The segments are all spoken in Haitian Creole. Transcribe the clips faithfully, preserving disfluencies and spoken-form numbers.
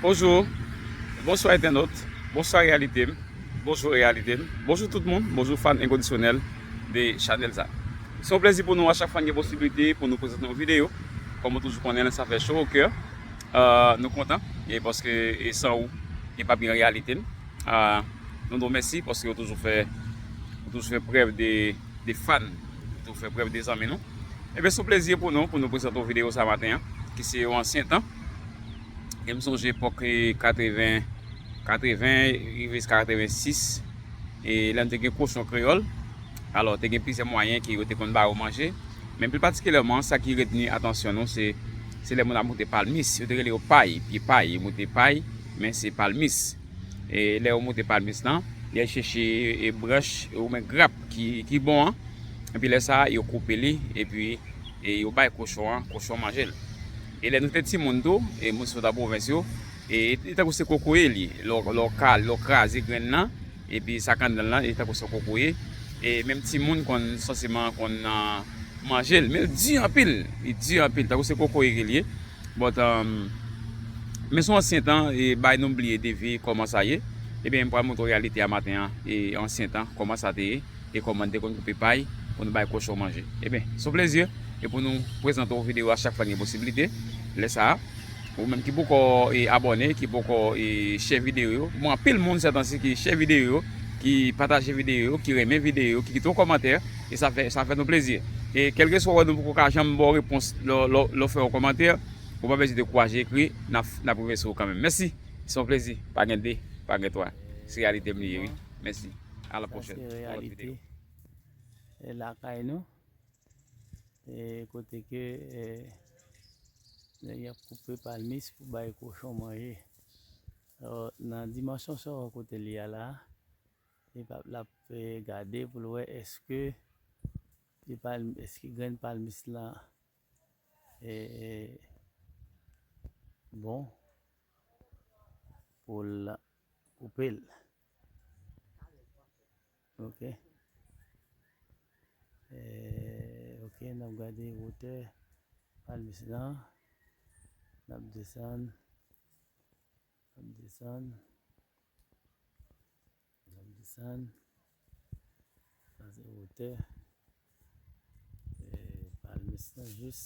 Bonjou, bonswa entènot, bonswa reyalite m, bonjou reyalite m, bonjou tout moun, bonjou fan enkondisyonèl de chanèl sa. Se yon plezi pou nou a chak fwa n gen posiblite pou nou prezante yon videyo. Kòm ou toujou konnen l, sa fè cho o kè. Ah, nou kontan, e paske e san ou, e p ap gen reyalite n. Ah, nou di w mèsi paske ou toujou fè, ou toujou fè prèv de, de fan, ou toujou fè prèv de zanmi nou. Ebyen, se yon plezi pou nou, pou nou prezante yon videyo sa maten an, ki se yon ansyen tan. E m sonje epòk, e, katreven, katreven, rive jiska katrevensis, e lè n te gen kochon kreyòl. Alò, te gen plizyè mwayen ke yo te konn ba yo manje. Men pi patikilyèman, sa ki retni atansyon nou, se, se lè moun ap moute palmis. Yo te rele yo pay, pye pay, yo moute pay, men se palmis. E lè yo moute palmis lan, y al chèche, e, branch oubyen grap ki, ki bon an. Epi lè sa a, yo koupe li, epi, e, yo bay kochon an, kochon manje l. E lè nou te timoun tou, e moun sot nan pwovens yo, e, e tankou se kokoye li, lè w, lè w ka, lè w kraze grenn nan, epi sa k anndan l lan, e tankou se kokoye. E menm timoun konn, sanseman konn, ah, manje l, men l di anpil, li di anpil, tankou se kokoye ke l ye. But, um, men se yon ansyen tan, e bay nou bliye de vi kòman sa ye. Ebyen, m pral montre w reyalite a maten an, e ansyen tan, kòman sa te ye, e kòman n te konn koupe pay pou nou bay kochon manje. Ebyen, se yon plezi, e pou nou prezante w videyo a chak fwa n gen posiblite. Lè sa a, ou menm ki poko, e, abòne, ki poko, e, share videyo yo. Bon, anpil moun sètansi ki share videyo yo, ki pataje videyo yo, ki renmen videyo yo, ki kite yon kòmantè, e sa fè, sa fè nou plezi. E kèlkeswa wè nou poko ka janm ba w repons lè, lè, lè w fè yon kòmantè, ou pa bezwen dekouraje, ekri, n ap, n ap rive sou ou kanmenm. Mèsi. Se yon plezi. Pa gen de, pa gen twa. Se reyalite m li ye, wi. Mèsi. A la pwochèn. Sa se pou yon lòt reyalite videyo. E lakay nou. E kote ke, e, nèg y ap koupe palmis pou bay kochon manje. Alò, nan dimansyon sa w kote l ye a la, li p ap, l ap, e, gade pou l wè èske pye palm-, èske grenn palmis lan, e, bon pou l koupe l. Ok. E, ok, n ap gade wotè palmis lan. N ap desann. N ap desann. N ap desann. Sa se wotè, e, palmis lan jis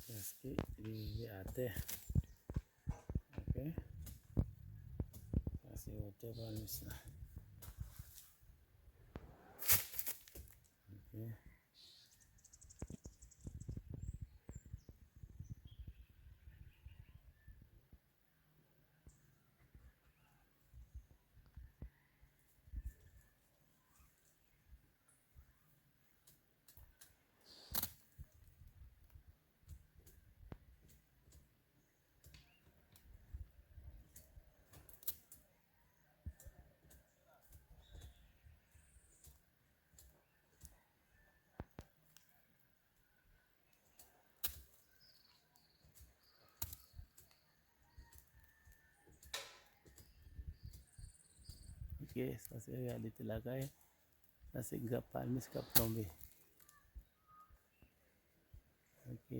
prèske li rive atè. Ok. Sa se wotè palmis lan. Ok. Ok, sa se reyalite lakay. Sa se grap palmis k ap tonbe. Ok.